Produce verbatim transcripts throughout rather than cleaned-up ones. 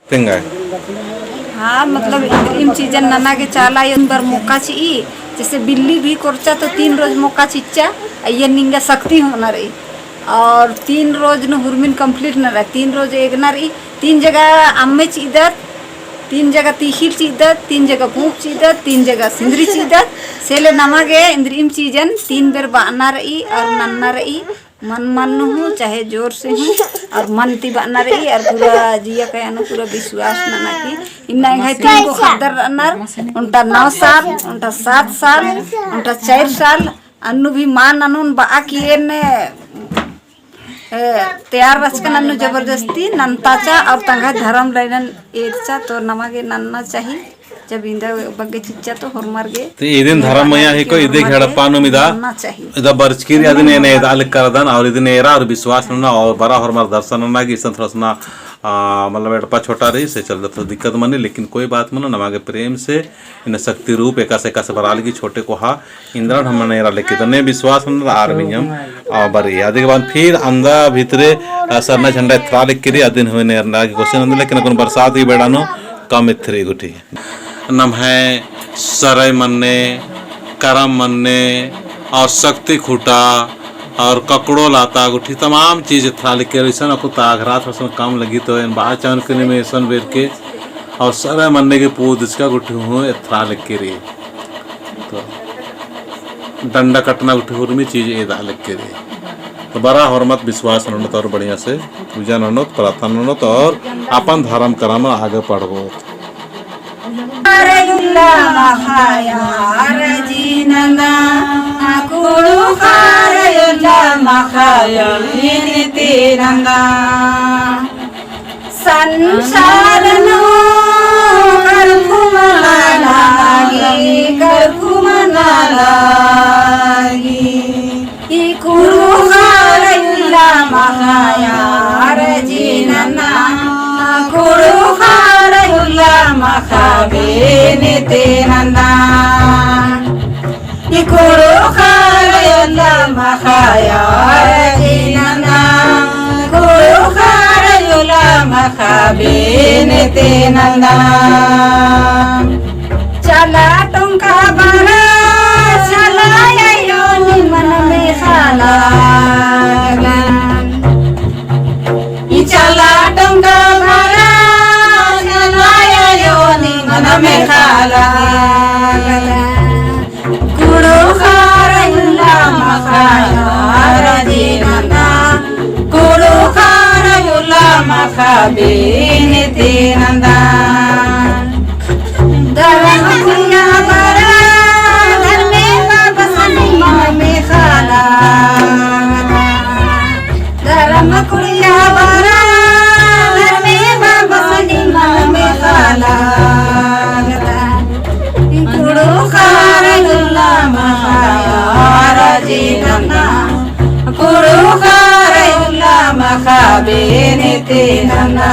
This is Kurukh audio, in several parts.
तेंगा। हाँ, मतलब, इन्द्रिम चीजन नना गे चाला अयो बर मौका चिई, जैसे बिल्ली भी कोरचा तो तीन रोज मौका चिच्चा, अइय्या निंगा शक्ति होना रई। और तीन रोज नू हुरमिन complete नना रई, तीन रोज एगना रई, तीन जगह अम्मे चिदत, तीन जगह तीखिल चिदत, तीन जगह भूप चिदत, तीन जगह सिंदरी चिदत, सेले नमा गे इन्द्रिम चीजन तीन बेर बअना रई और नन्ना रई। मन मन नू हूँ, चाहे जोर से हूँ, और मन ती बअना रई, और पूरा जिया कया नू पूरा विश्वास नना की। इन्ना एंग्है तीन गो ख़द्दर रअनर, ओन्टा नौ साल, ओन्टा सात साल, ओन्टा चार साल, अन्नु भी मा ननोन बआ की एन्ने, ए, तैयार रहचकन अन्नु जबरदस्ती नन्ताचा, और तंग्है धरम लाइनन एरचा, तो नमा गे नन्ना चाही। जब इन्दा बग्गे चिच्चा तो होरमर गे। तो इदिन धरम मया ही को इदे होरमर गे एड़पा नू मिदा नन्ना चाही। इदा बरचकी रई अदिन एन्ने एदा लक्करदन और इदिन एरा और विश्वास नन्ना और बरा होरमर दर्शन नन्ना कि इसन थोड़ा सा ना, आ, मतलब एड़पा छोटा रई से चलते थोड़ा दिक्कत मनी, लेकिन कोई बात मनो, नमा गे प्रेम से इन्ने शक्ति रूप एकासे एकासे बरआ लगी छोटे कोहा इन्द्रन हम एरा लक्की तो ने विश्वास नन्ना आर मिंजम आ बरई। अदिक बाद फिर अन्दा भितरे, आ, सरना झंडा एथरा लक्की रई, अदिन हूँ एन्ने एरना की कोशिश नन्दी, लेकिन अक्कुन बरसात की बेड़ा नू कम एथरी गुट्ठी। नम्है सरय मन्ने, करम मन्ने, और शक्ति खुटा, और ककड़ो लाता गुट्ठी तमाम चीज एथरा लक्की रई। इसन अक्कु ताघरा थोड़ा सा कम लगी तो एन बआ चाहन कि में इसन बेर के और सरय मन्ने गे पूजचका गुट्ठी हूँ एथरा लक्की रई। तो डंडा कटना गुट्ठी हुरमी चीज एदा लक्की रई। तो बरा होरमत विश्वास ननोत और बढ़िया से पूजा ननोत, प्रार्थना ननोत और अपन धरम करम आगे बढ़बोत। संसार नू करखु मना लागी, करखु मना लागी। ई कुँड़ुख़ रई उल्ला मखा यार जी नन्ना, कुँड़ुख़ रई उल्ला मखा बेने ते नन्ना। ई कुँड़ुख़ रई उल्ला मखा यार जी नन्ना, कुँड़ुख़ रई उल्ला मखा बेने ते नन्ना। चला टोंका बरा, चला आयो निमन मेखा लागन। ई चला टोंका बरा, चला आयो निमन मेखा लागन। कुँड़ुख़ रई उल्ला मखा यार जी नन्ना, कुँड़ुख़ रई उल्ला मखा बेने ते नन्ना। धरम कुड़िया बरा, धर्मे बाबा सनी मना मेखा लागन। धरम कुड़िया बरा, धर्मे बाबा सनी मना मेखा लागन। कुँड़ुख़ रई उल्ला मखा यार जी नन्ना, कुँड़ुख़ रई उल्ला मखा बेने ते नन्ना।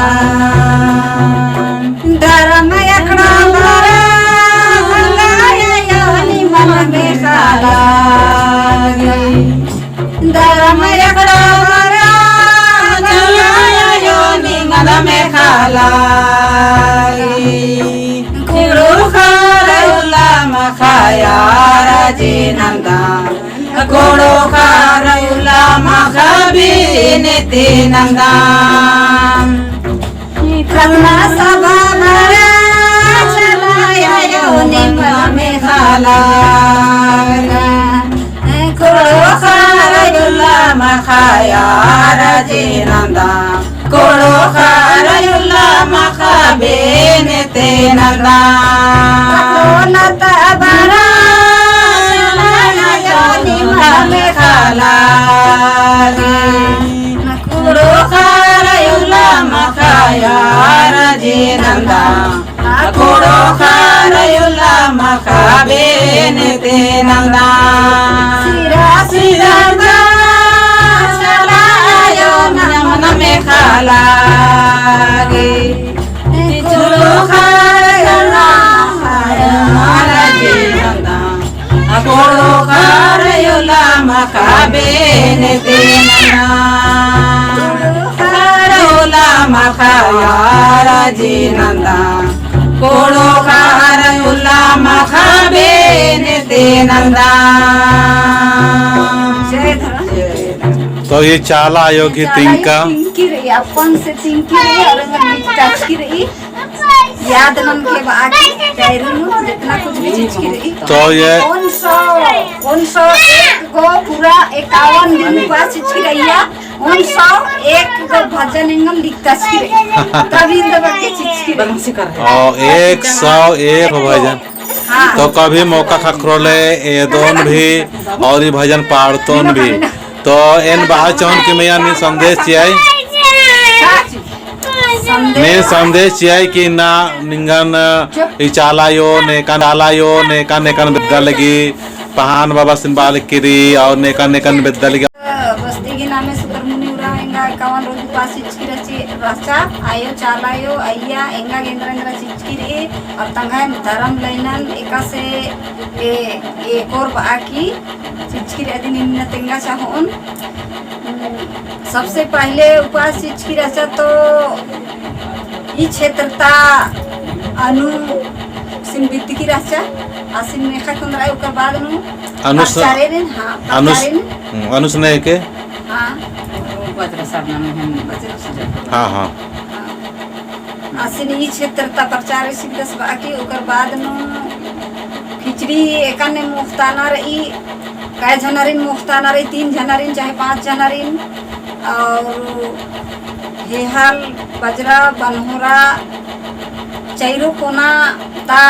धरम अखड़ा बरा, चला आयो निमन मेखा लागी। धरम अखड़ा बरा, चला आयो निमन मेखा लागी। कुँड़ुख़ रई उल्ला मखा यार जी नन्ना, कुँड़ुख़ रई उल्ला मखा बेने ते नन्ना। करना सभा बरा, चला आयो निमन मेखा लागन। कुँड़ुख़ रई उल्ला मखा यार जी नन्ना, कुँड़ुख़ रई उल्ला मखा बेने ते नन्ना। पटोलता बरा, चला आयो निमन मेखा लागी। कुँड़ुख़ रई उल्ला मखा यार जी नन्ना, कुँड़ुख़ रई उल्ला मखा बेने ते नन्ना। सिरा सिरा ता, चला आयो निमन मेखा लागी। कुँड़ुख़ रई उल्ला मखा यार जी नन्ना, कुँड़ुख़ रई उल्ला मखा बेने ते नन्ना। कुँड़ुख़ रई उल्ला खयारा जी नंदा, कोनो खार उल्ला मखा बेने ते नंदा। जय धर्म। तो ये चाला आयो गही चाला आयो तिंका। तिंकी रई, अपन से तिंकी रई, और मन लिखताचकी रई। याद नन के बा आकी डायरी नू जितना कुछ भी चिचकी रई। तो ये उन सौ, उन सौ एक गो पूरा इक्यावन दिन उपास चिचकी रई या। उन सौ एक गो भजन एंगन लिखताचकी रई। तब इन दबा के चिचकी रई। ओ, एक सौ एक भजन। हाँ। तो कभी मौका ख़क्खरो ले एदोन भी और ई भजन पाड़तोन भी। तो एन बआ चहोन कि मइय्याँ नीन संदेश चिअय। संदेश। नीन संदेश चिअय कि ना निंगन ई चाला आयो नेकन, चाला आयो नेकन नेकन बेद्दा लगी, पहान बाबासिन बआ लगी रई और नेकन नेकन बेद्दा लगी। बस्ती गही नामे सुकरमुनी उराँव। एंगा इक्यावन रोज उपास चिचकी रहची रहचा, आयो चाला आयो अइय्या एंगा गे एन्दरा एन्दरा चिचकी रई और तंग्है धरम लइनन एकासे ए, एकोर बआ की चिचकी रई अदिन इन्ना तेंगा चाहोन। सबसे पहिले उपास चिचकी रहचा तो ई क्षेत्र ता अनुसिन बिद्दकी रहचा, आसिन मेखा कुंदरा ओकर बाद नू अनुस-, परचारेरिन, हाँ, अनुस-, परचारेरिन। हम्म, अनुस ने के? हाँ। बजरा सरना में हम बजरा सरना। हाँ, हाँ। हाँ। आसिन ई क्षेत्र ता परचार सिकदस बआ की ओकर बाद नू खिचड़ी एकाने मोख़ताना रई, कै झनारिन मोख़ताना रई, तीन झनारिन चाहे पाँच झनारिन, और हेहल, बजरा, बनहोरा, चैरो कोना ता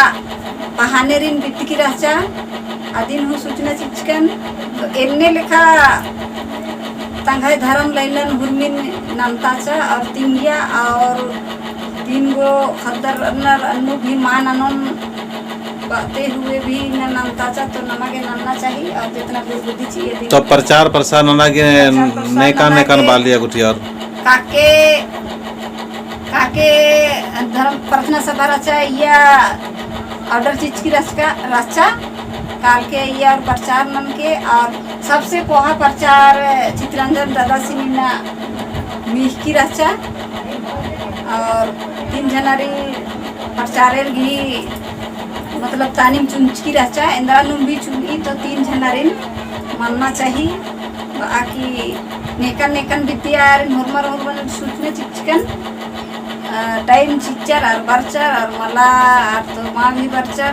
पहानेरिन बिद्दकी रहचा, अदिन हूँ सूचना चिचकन। तो एन्ने लेखा तंग्है धरम लइलन हुरमिन नन्ताचा और तिंगिया और तीन गो ख़द्दर रअनर अन्नु भी मा ननोन बअते हुए भी न नन्ताचा तो नमा गे नन्ना चाही और जितना भी बुद्धि चाहिए दी। तो प्रचार प्रसार नना गे प्रचार प्रसार नेकन नना नेकन गे बालिया गुट्ठी और काके काके धर्म प्रार्थना सभा रहचा, इया order चिचकी रहचा, रहचा, काल के इया और प्रचार नन के, और सबसे कोहा प्रचार चितरंजन दादासिन इन्ना मिखकी रहचा, और तीन झनारी प्रचारेर गही मतलब तानिम चुनचकी रहचा, एन्दरा नुम भी चुनी तो तीन झनारिन मन्ना चाही। बाकी नेकन नेकन बिद्दिया आरिन होरमर होरमर सूचना चिचकन, अ, time चिच्चर आर बरचर आर मला आर तो मा भी बरचर।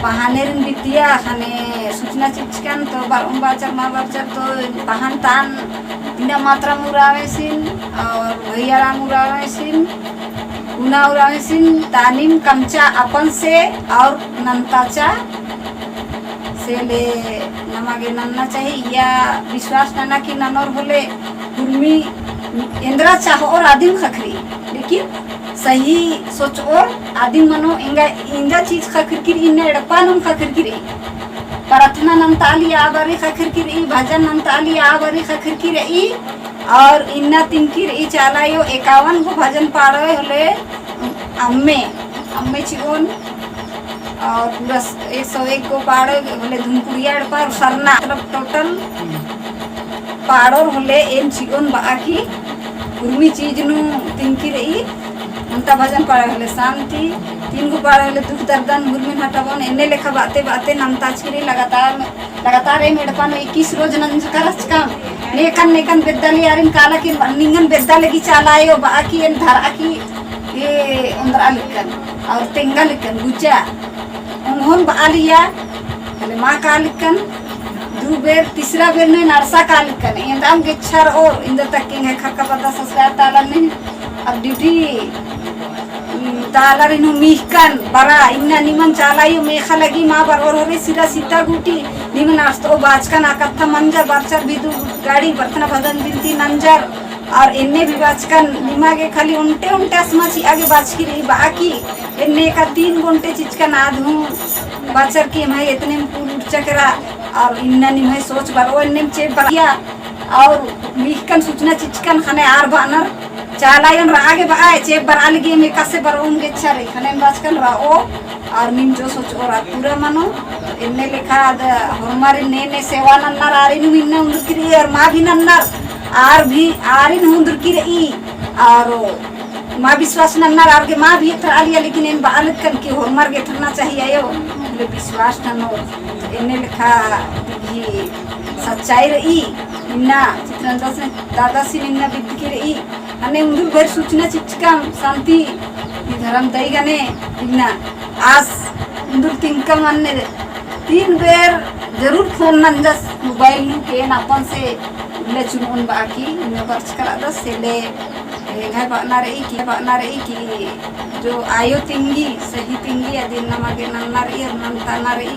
पहानेरिन बिद्दिया ख़ने सूचना चिचकन तो बरओम बाचर मा बरचर तो पहान तान इन्ना मातराम उराँवसिन और भैयाराम उराँवसिन, गुना उराँवसिन तानिम कमचा अपन से और नन्ताचा से ले नमा गे नन्ना चाही। इया विश्वास नना कि ननोर होले उर्मी एन्दरा चाहोर आदिम ख़क्खरी, लेकिन सही सोचओर आदिम मनो। एंगा, एंगा चीज ख़क्खरकी रई, इन्ना एड़पा नुम ख़क्खरकी रई। प्रार्थना नन्ताली आ बारी ख़क्खरकी रई, भजन नन्ताली आ बारी ख़क्खरकी रई, और इन्ना तिंकी रई चाला आयो एकावन गो भजन पाड़ोय होले अम्मे, अम्मे चिओन, और पूरा एक सौ एक गो पाड़ोय होले धुमकुड़िया एड़पा और सरना, मतलब total पाड़ोर होले एन चिओन बाकी उर्मी चीज नू तिंकी रई। अन्ता भजन पाड़ोय होले शांति, तीन गो पाड़ोय होले दुख दर्दन हुरमिन हटाबओन। एन्ने लेखा बाते बाते नन्ताचकी रई लगातार लगातार एम एड़पा नू इक्कीस रोज नंजका रहचकम। नेकन नेकन बेद्दा ले आरिन काला कि निंगन बेद्दा लगी चाला आयो, बाकी एन धरा की ए ओन्द्रा लिक्कन और तेंगा लिक्कन गुजा। ओंगोन बआ लिया, होले मा का लिक्कन, दू बेर, तीसरा बेर नू नरसा का लिक्कन। एन्दाम गेच्छा रओर, इन्दा तक एंग्है ख़क्खा पद्दा ससुरार ताला ने, अब duty तालारिन हूँ मिख़कन बरा, इन्ना निमन चाला आयो मेखा लगी मा बरओर होले सिरा सीता गूटी, निमन अस्तओ बाचकन आ कत्था मंजर बरचर भी दू गाड़ी प्रार्थना भजन बिनती नंजर, और एन्ने भी बाचकन निमा गे खाली ओन्टे ओन्टे असमा चिआ गे बाचकी रई बाकी, एन्ने का तीन घंटे चिचकन आद हूँ बाचर की एम्है एतने में कुल उठचकरा, और इन्ना निम्है सोच बरओ एन्ने में चेप बरआ, और मिख़कन सूचना चिचकन ख़ने आर बअनर, चाला आयोन रआ गे बआ, चेप बरआ लगी एम एकासे बरओम गेच्छा रई, ख़ने एम बाचकन रओ, और नीम जो सोचओर आर पूरा मनो। एन्ने लेखा आद होरमारिन ने ने सेवा नन्नर आरिन हूँ इन्ना उन्दुरकी रई, और मा भी नन्नर, आर भी आरिन हूँ उन्दुरकी रई, और मा विश्वास नन्नर आर गे मा भी एथरआ लिया, लेकिन एन बआ लगकन कि होरमर गे एथरना चाहिए आयो, ले विश्वास ननोर। एन्ने लेखा बिद्दकी सच्चाई रई, इन्ना चित्रंजन दादासिन इन्ना बिद्दकी रई, अन्ने उन्दुल बेर सूचना चिच्चकम शांति, ई धर्म दई गने इन्ना आस उन्दुल तिंकम अन्ने तीन बेर जरूर फोन नंजस मोबाइल नू के एन अपन से उल्ले चुनोन बआ की, इन्ना बरचका रअदस से ले एंग्है बअना रई कि, बअना रई कि जो आयो तिंगी, सही तिंगी, अदिन नमा गे नन्ना रई और नन्ताना रई।